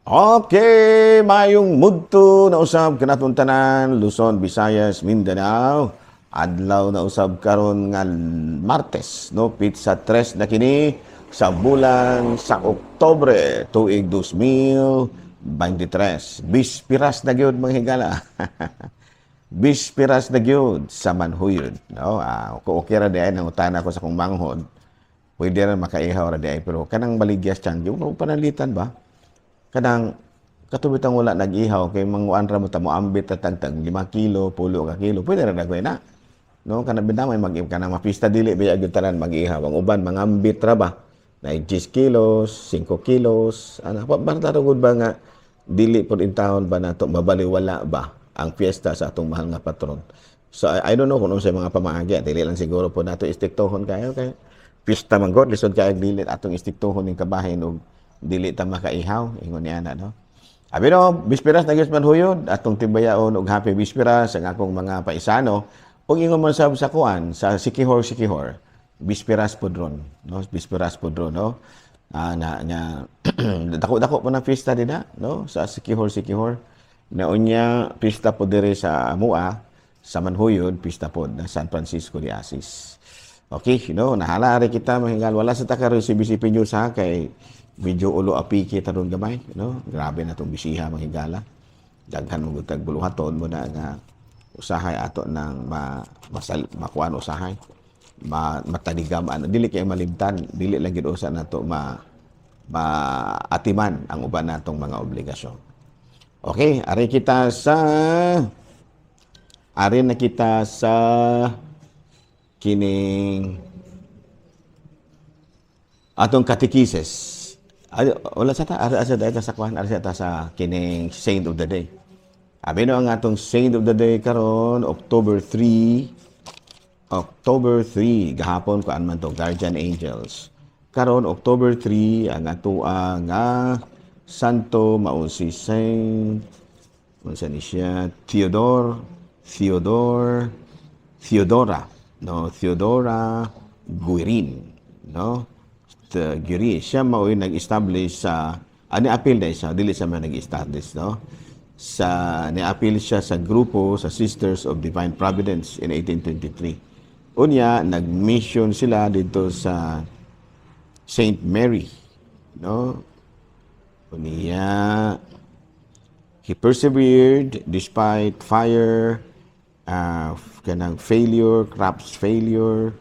Okay, mayong mudto na usab kanatong tanan, Luzon, Visayas, Mindanao. Adlaw na usab karon nga Martes, no? Petsa 3 na kini sa bulan sa Oktobre, tuig 2023. Bispiras na gyud, mga higala. Bispiras na gyud sa manhuyod, no? Ah, okay ra diay, nangutana ko sa kong manghod. Pwede ra makaihaw ra diay, pero kanang baligyas tiyanggi, panalitan ba? Kanang katubitang wala nag-ihaw kay manguan ra mo ta, moambit ta tagtag 5 kilo, 10 ka kilo, pwede ra dagway na. No, kanang bitaw may mag kanang mapista, dili ba gyud tanan mag-ihaw. Ang uban mangambit ra ba? Na 10 kilos, 5 kilos, ana pa ba gud ba nga dili pud intawon ba nato mabaliwala ba ang fiesta sa atong mahal nga patron. So I don't know kung unsay mga pamaagi, dili lang siguro po nato istriktohon kayo kay pista man gud, lisod kay dili atong istriktohon ning kabahin og dili ta makaihaw ingon niya na, no. Abi no, bispiras na gyud manhuyod, atong timbayaon og happy bispiras ang akong mga paisano ug ingon man sab sa kuan sa Siquijor. Siquijor, bispiras pod ron, no? Bispiras pod ron, no? Ah, na nya dako dako po na pista dinha, no, sa Siquijor. Siquijor na unya pista po diri sa amua sa Manhuyod, pista pod na San Francisco de Asis. Okay, no, nahala rin kita, mahingal. Wala sa ta karon CBCP News ha, kay medyo ulo apiki ta ron gamay, no? Grabe na tong bisiha, mga higala. Daghan mo gud buluhaton mo na nga usahay ato nang ma, masal, makuan usahay. Mataligam ano, dili kay malimtan, dili lang gid usa nato ma maatiman ang uban natong mga obligasyon. Okay, ari na kita sa kining atong katekises. Ay, wala sa ta, ari sa ta sa kuan, ari sa ta sa kining Saint of the Day. Abi no, ang atong Saint of the Day karon October 3, October 3, gahapon kuan man to, Guardian Angels. Karon October 3, ang ato nga santo mao si Saint unsa ni siya, Theodore, Theodore, Theodora, no, Theodora Guerin, no? The Guerin, siya mao'y nag-establish sa ani apil na siya, dili siya man nag-establish, no? Sa ni-apil siya sa grupo sa Sisters of Divine Providence in 1823. Unya nag-mission sila dito sa Saint Mary, no? Unya he persevered despite fire, kanang failure, crops failure.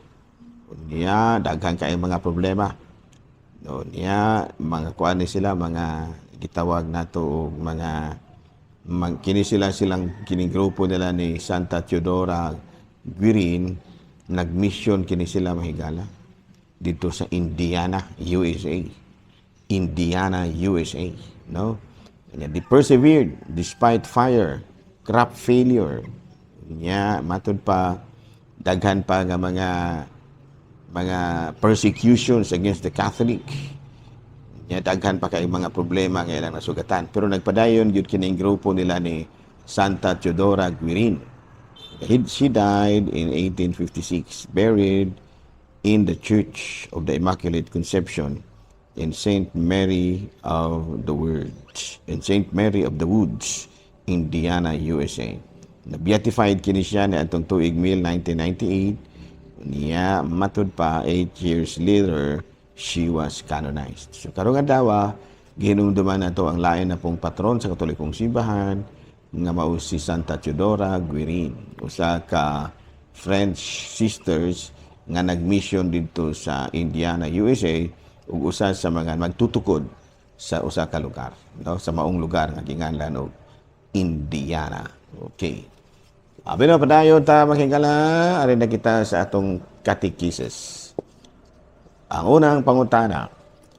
Unya daghan kay mga problema. No, niya mga kuan ni sila, mga gitawag nato og mga kini sila silang kining grupo nila ni Santa Theodora Guerin, nag-mission kini sila, mahigala, dito sa Indiana, USA. Indiana, USA, no? And they persevered despite fire, crop failure. Nya matud pa daghan pa nga mga persecutions against the Catholic. Nya daghan pa kay mga problema nga ilang nasugatan. Pero nagpadayon gyud kining grupo nila ni Santa Theodora Guerin. She died in 1856, buried in the Church of the Immaculate Conception in St. Mary of the Woods, in St. Mary of the Woods, Indiana, USA. Na-beatified kini siya ni atong tuig 1998. Niya matud pa 8 years later she was canonized. So karong adlaw, gihinumduman nato ang lain na pong patron sa Katolikong Simbahan nga mao si Santa Theodora Guerin, usa ka French sisters nga nag-mission didto sa Indiana, USA ug usa sa mga magtutukod sa usa ka lugar, no, sa maong lugar nga ginganlan og Indiana. Okay. Abi na, padayon ta, maghigala, ari na kita sa atong katekises. Ang unang pangutana,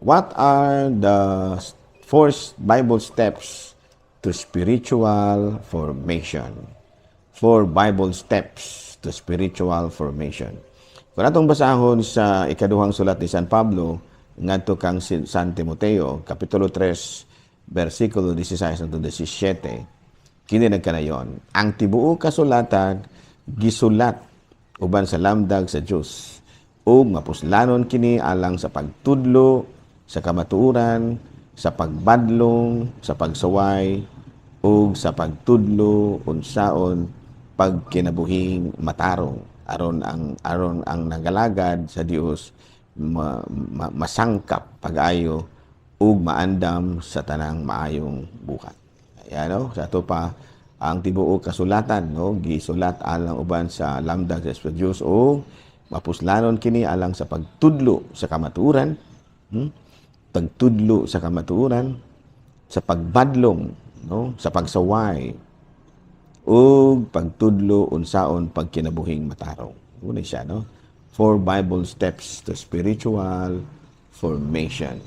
what are the four Bible steps to spiritual formation? Four Bible steps to spiritual formation. Kung atong basahon sa ikaduhang sulat ni San Pablo ngadto kang San Timoteo, Kapitulo 3, versikulo 16 hangtod 17, kini nagkanayon: "Ang tibuok kasulatan gisulat uban sa lamdag sa Dios ug mapuslanon kini alang sa pagtudlo sa kamatuoran, Sa pagbadlong, sa pagsaway ug sa pagtudlo unsaon pagkinabuhing matarong aron ang nagalagad sa Dios masangkap pag-ayo ug maandam sa tanang maayong buhat. Ayan, no? Sa ato pa ang tibuok kasulatan, no, gisulat alang uban sa lamdag sa Espiritu Dios o mapuslanon kini alang sa pagtudlo sa kamatuoran, Pagtudlo sa kamatuoran, sa pagbadlong, no, sa pagsaway ug pagtudlo unsaon pagkinabuhing matarong. Una siya, no? Four Bible steps to spiritual formation.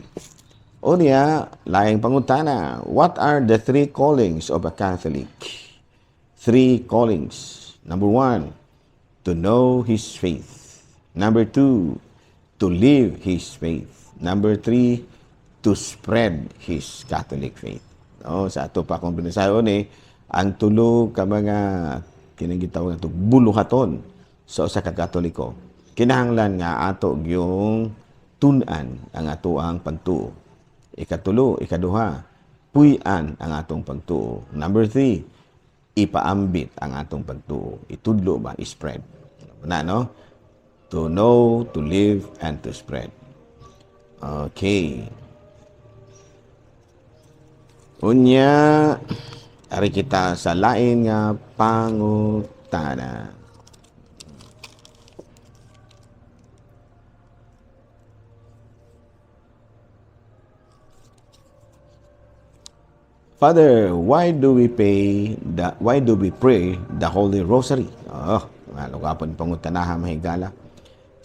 Unya, laing pangutana, what are the three callings of a Catholic? Three callings. Number one, to know his faith. Number two, to live his faith. Number three, to spread his Catholic faith. No, sa ato pa kung binasayon eh, ang tulo ka mga kining gitawag ato buluhaton sa usa ka Katoliko. Kinahanglan nga ato gyung tun-an ang atoang pagtuo. Ikatulo, ikaduha, puy-an ang atong pagtuo. Number three, ipaambit ang atong pagtuo. Itudlo ba, spread. Na, no? To know, to live, and to spread. Okay. Unya, ari kita sa lain nga pangutana. Father, why do we pray the Holy Rosary? Oh, ano gapon pangutanaha, mahigala.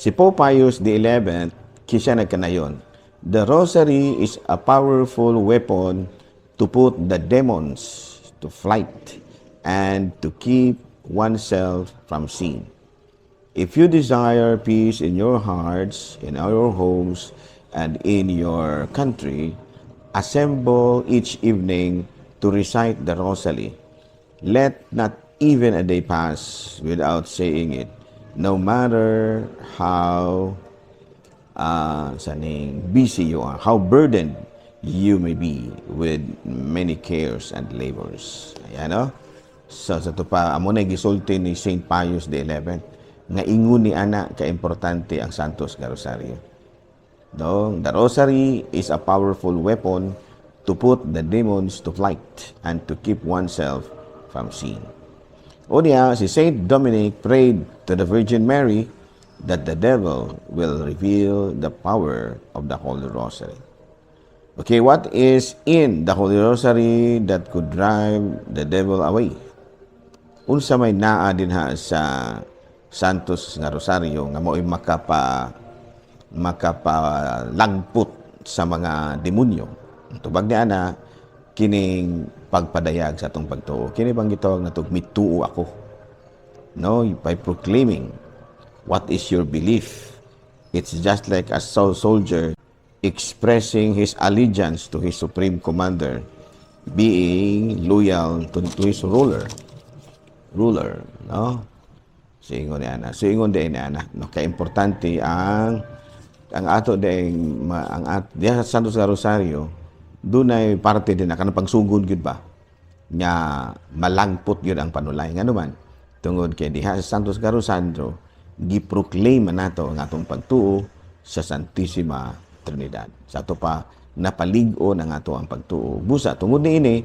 Si Pope Pius XI, kisya nagkanayon, "The rosary is a powerful weapon to put the demons to flight and to keep oneself from sin. If you desire peace in your hearts, in our homes, and in your country, assemble each evening to recite the rosary. Let not even a day pass without saying it, no matter how saning busy you are, how burdened you may be with many cares and labors." Ayan, no? So, sa to pa, amo na gisulti ni St. Pius XI nga ingon ni ana kaimportante ang Santos nga Rosario. No, the rosary is a powerful weapon to put the demons to flight and to keep oneself from sin. Unya, si Saint Dominic prayed to the Virgin Mary that the devil will reveal the power of the Holy Rosary. Okay, what is in the Holy Rosary that could drive the devil away? Unsa may naa dinha sa Santos nga Rosario nga mao'y makapalangpot sa mga demonyo? Tubag ni ana, kining pagpadayag sa atong pagtuo. Kini bang gitawag nato mituo ako? No, by proclaiming what is your belief. It's just like a soldier expressing his allegiance to his supreme commander, being loyal to his ruler. Ruler, no? Singon ni ana. Singon din ni ana. No, kay importante ang ato din ang at diha sa Santos Rosario, dunay parte din na kanang pagsugod gyud ba nga malangpot gyud ang panulay, ngano man tungod kay diha sa Santos Rosario gi-proclaim nato ang atong pagtuo sa Santissima Trinidad. Sa ato pa napalig-on ang ato ang pagtuo. Busa tungod niini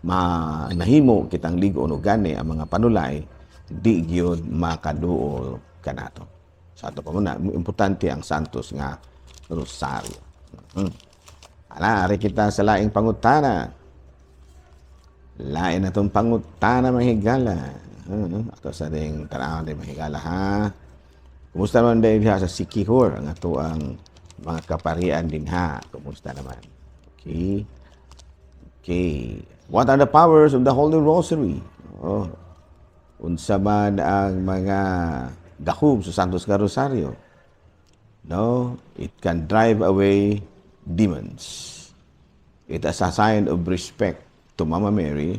nahimo kitang lig-on og gani ang mga panulay di gyud makaduol kanato. Sa ato pa muna, importante ang Santos nga Rosario. Ala, ari kita sa laing pangutana. Lain na itong pangutana, mga higala. Ato sa ding tanawan din, mga higala, ha. Kumusta naman din sa Sikihor ang ato ang mga kaparian din ha. Kumusta naman? Okay. Okay. What are the powers of the Holy Rosary? Oh. Unsa man ang mga gahom sa Santos nga Rosario? No, it can drive away demons. It is a sign of respect to Mama Mary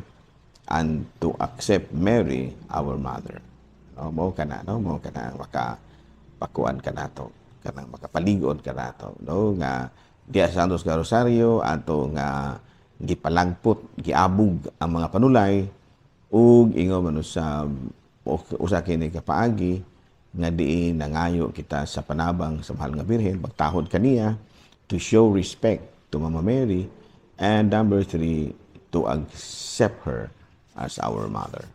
and to accept Mary, our mother. No, mo kana, no, mo kana maka pakuan ka nato, kanang makapalig-on ka nato, no, nga Diya sa Santos nga Rosario, ato nga gipalagpot, giabog ang mga panulay ug ingon man usab usa kini ka paagi nga diin nangayo kita sa panabang sa Mahal nga Birhen, pagtahod kaniya, to show respect to Mama Mary, and number three, to accept her as our mother.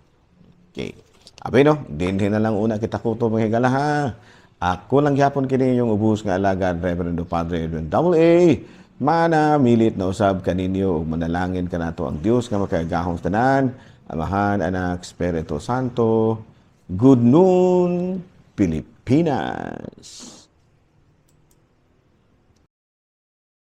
Okay. Abi no, dinhi na lang una kita kutob, mga higala, ha. Ako lang gyapon kini inyong ubos nga alagad, Reverendo Padre Edwin Double A. Mana milit na usab kaninyo ug manalangin kanato ang Dios nga makagagahom tanan, Amahan, Anak, Espiritu Santo. Good noon, Pilipinas.